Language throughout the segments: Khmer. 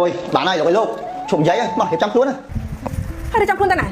អូយបានហើយលោកអើយលោកឈប់និយាយហើយមករៀបចំខ្លួនណា ហើយទៅចាំខ្លួនទៅណា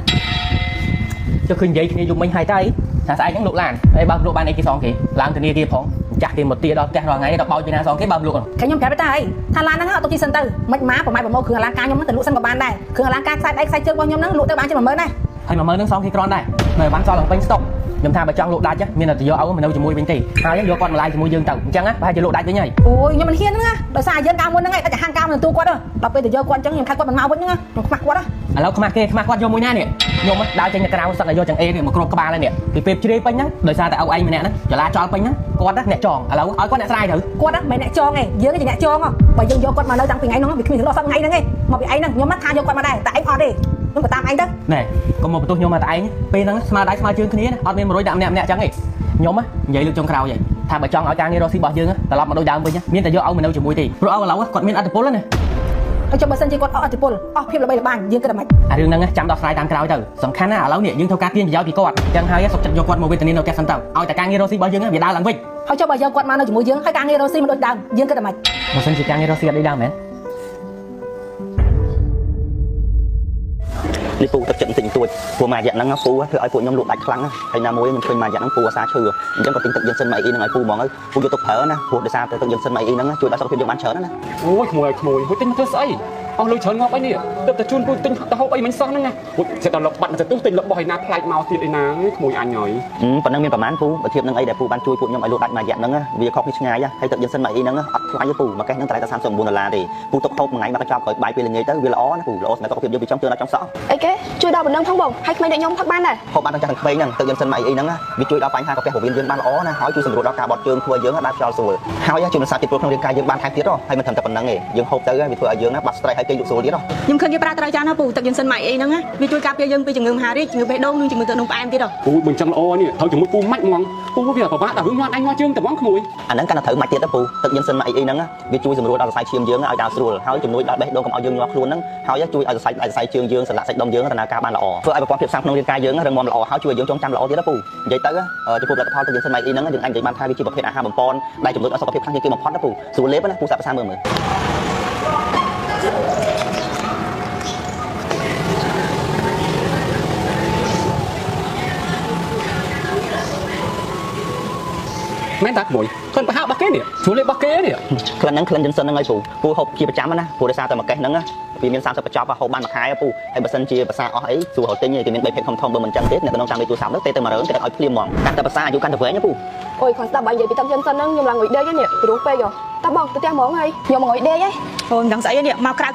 ចុះឃើញនិយាយគ្នាយប់មិញហើយតើអីថាស្អែកហ្នឹងលក់ឡានហើយបើលក់បានអីគេសងគេឡើងធនាគារផងម្ចាស់គេមកទាដល់ផ្ទះរាល់ថ្ងៃដល់បោចពីណាសងគេបើលក់ ខែខ្ញុំប្រាប់ទៅតើអីថាឡានហ្នឹងអត់ទុកជីសិនទៅមិនមកប្រម៉ែប្រម៉ូគ្រឿងអលង្ការខ្ញុំហ្នឹងទៅលក់សិនក៏បានដែរគ្រឿងអលង្ការខ្សែដៃខ្សែជើងរបស់ខ្ញុំហ្នឹងលក់ទៅបានជា10000ដែរ ហើយ10000ហ្នឹងសងគេគ្រាន់ដែរនៅបានសល់ឡើងពេញស្តុកខ្ញុំថាបើចង់លក់ដាច់មានតែយកឲ្យមកនៅជាមួយវិញទេហើយយកគាត់មកឡាយជាមួយយើងទៅអញ្ចឹងប្រហែលជាលក់ដាច់វិញហើយ អូយខ្ញុំមិនហ៊ានហ្នឹងណាដោយសារយើងកាលមុនហ្នឹងឯងដាច់ហាងកាលមិនទទួលគាត់ដល់ពេលទៅយកគាត់អញ្ចឹងខ្ញុំខាត់គាត់មិនមកវិញហ្នឹងខ្ញុំខ្មាស់គាត់ ឥឡូវខ្មាស់គេខ្មាស់គាត់យកមួយណានេះខ្ញុំដើរចេញទៅក្រៅសឹកឲ្យយកចង្អេរនេះមកគ្របក្បាលហើយនេះពីពេលជ្រាយពេញហ្នឹងដោយសារតែឪឯងម្នាក់ហ្នឹងចលាចលពេញហ្នឹងគាត់អ្នកចងឥឡូវឲ្យគាត់អ្នកស្រាយទៅ គាត់ហ្នឹងមិនអ្នកចងឯងយើងជាអ្នកចងបើយើងយកគាត់មកនៅតាំងពីថ្ងៃហ្នឹងវាគ្មានរឿងសប្ថ្ងៃហ្នឹងឯងមកពីឯងហ្នឹងខ្ញុំថាយកគាត់មកដែរតែឯងអត់ទេខ្ញុំក៏តាមឯងទៅ ណែកុំមកបន្ទោសខ្ញុំមកតែឯងពេលហ្នឹងស្មើដៃស្មើជើងគ្នាណាអត់មាន100ដាក់ម្នាក់ម្នាក់ចឹងទេខ្ញុំនិយាយលើកចុងក្រោយហើយថាបើចង់ឲ្យការងាររកស៊ីរបស់យើងត្រឡប់មកដូចដើមវិញមានតែយកឲ្យមកនៅជាមួយទេព្រោះឲ្យឥឡូវគាត់មានអត្តពលណា ហើយចុះបើសិនជាគាត់អស់អធិពលអស់ភាពល្បីល្បាញយើងគិតតែម៉េច អារឿងហ្នឹងចាំដោះស្រាយតាមក្រោយទៅសំខាន់ណាឥឡូវនេះយើងធ្វើការទាញប្រយោជន៍ពីគាត់ចឹងហើយសុខចិត្តយកគាត់មកវេទនានៅផ្ទះសិនទៅឲ្យតែការងាររកស៊ីរបស់យើងវាដើរឡើងវិញ ហើយចុះបើយកគាត់មកនៅជាមួយយើងហើយការងាររកស៊ីមិនដូចដើមយើងគិតតែម៉េច បើសិនជាការងាររកស៊ីអត់ដូចដើមមែន នេះពូទឹកចិត្តបន្តិចបន្តួចព្រោះមួយរយៈហ្នឹងពូធ្វើឲ្យពួកខ្ញុំលក់ដាច់ខ្លាំងហើយណាមួយខ្ញុំឃើញមួយរយៈហ្នឹងពូអាសាឈឺអញ្ចឹងក៏ទិញទឹកយិនសិនមកអីហ្នឹងឲ្យពូហ្មងហើយពូយកទុកប្រើណាព្រោះដោយសារតែទឹកយិនសិនមកអីហ្នឹងជួយដល់សុខភាពយើងបានច្រើនណា អូយក្មួយឲ្យក្មួយហួចទិញមកធ្វើស្អីអស់លុយច្រើនងាប់អីនេះទើបតែជូនពូទិញទៅហូបអីមិញសោះហ្នឹងណាហួចសិតដល់លុបបាត់មកទៅទិញរបស់ឯណាប្លែកមកទៀតឯណាក្មួយអញហើយ ប៉ុណ្ណឹងមានប្រហែលពូបើធៀបនឹងអីដែលពូបានជួយពួកខ្ញុំឲ្យលក់ដាច់មួយរយៈហ្នឹងវាខុសគ្នាឆ្ងាយហើយទឹកយិនសិនមកអីហ្នឹងអត់ថ្លៃទេពូមួយកេះហ្នឹងតម្លៃតែ39ដុល្លារទេពូទុកហូបមួយថ្ងៃមកកញ្ចប់ក្រោយបាយពេលល្ងាចទៅវាល្អណាពូល្អសម្រាប់សុខភាពយើងពីចុងជើងដល់ចុងសក់ អីគេជួយដល់បណ្ដឹងផងបងហើយក្មេងដូចខ្ញុំផឹកបានដែរ ហូបបានទាំងចាស់ទាំងក្មេងហ្នឹងទឹកយិនសិនមកអីហ្នឹងវាជួយដល់បញ្ហាកាពះពោះវៀនយើងបានល្អណាហើយជួយសម្រួលដល់ការបត់ជើងធ្វើឲ្យយើងដើរខ្យល់ស្រួលហើយជួយរក្សាជាតិពុលក្នុងរាងកាយយើងបានថែមទៀតហើយមិនត្រឹមតែប៉ុណ្្នឹងទេយើងហូបទៅវាធ្វើឲ្យយើងបាត់ stress ហើយគេងលក់ស្រួលទៀត ខ្ញុំឃើញគេប្រើត្រូវច្រើនណាស់ពូទឹកយន្តសិនម៉ៃអីហ្នឹងណាវាជួយការពារយើងពីជំងឺមហារីកជំងឺបេះដូងនិងជំងឺទឹកនោមផ្អែមទៀតហ៎ អូយបើអញ្ចឹងល្អនេះត្រូវជាមួយពូម៉ាច់ហ្មងពូវាពិបាកដល់រឿងញាត់អញញាត់ជើងតែហ្មងក្មួយ អាហ្នឹងកាន់តែត្រូវម៉ាច់ទៀតទៅពូទឹកយិនសិនមកអីអីហ្នឹងវាជួយសម្រួលដល់សរសៃឈាមយើងឲ្យដើរស្រួលហើយជំនួយដល់បេះដូងកុំឲ្យយើងញាស់ខ្លួនហ្នឹងហើយជួយឲ្យសរសៃសរសៃជើងយើងសន្លាក់សាច់ដុំយើងដំណើរការបានល្អធ្វើឲ្យប្រព័ន្ធភាពស៊ាំក្នុងរាងកាយយើងរឹងមាំល្អហើយជួយឲ្យយើងចងចាំល្អទៀតណាពូនិយាយទៅចំពោះផលិតផលទឹកយិនសិនមកអីហ្នឹងយើងអាចនិយាយបានថាវាជាប្រភេទអាហារបំពន់ដែលជំនួយដល់សុខភាពខ្លាំងជាងគេបំផុតណាពូស្រួលលេបណាពូសាកភាសាមើលមើល មែនតាក្មួយឃើញប្រហើរបស់គេនេះជួលលេបរបស់គេនេះ ក្លិនហ្នឹងក្លិនយិនសិនហ្នឹងហើយពូពូហូបជាប្រចាំណាព្រោះដោយសារតែមួយកេះហ្នឹងវាមាន30កញ្ចប់ហូបបានមួយខែពូហើយបើសិនជាភាសាអស់អីស្រួលហូបទិញគេមាន3ភេទធំធំបើមិនចឹងទេអ្នកក្នុងតាមលេខទូរស័ព្ទទៅទេទៅ100គេឲ្យភ្លាមហ្មងកាន់តែភាសាអាយុកាន់តែវែងណាពូ អូយគ្រាន់ស្ដាប់បើនិយាយពីទឹកយិនសិនហ្នឹងខ្ញុំឡើងងុយដេកនេះព្រោះពេកហ៎តើបងទៅផ្ទះហ្មងហើយខ្ញុំងុយដេកហី អូមិនដឹងស្អីទេនេះមកក្រៅ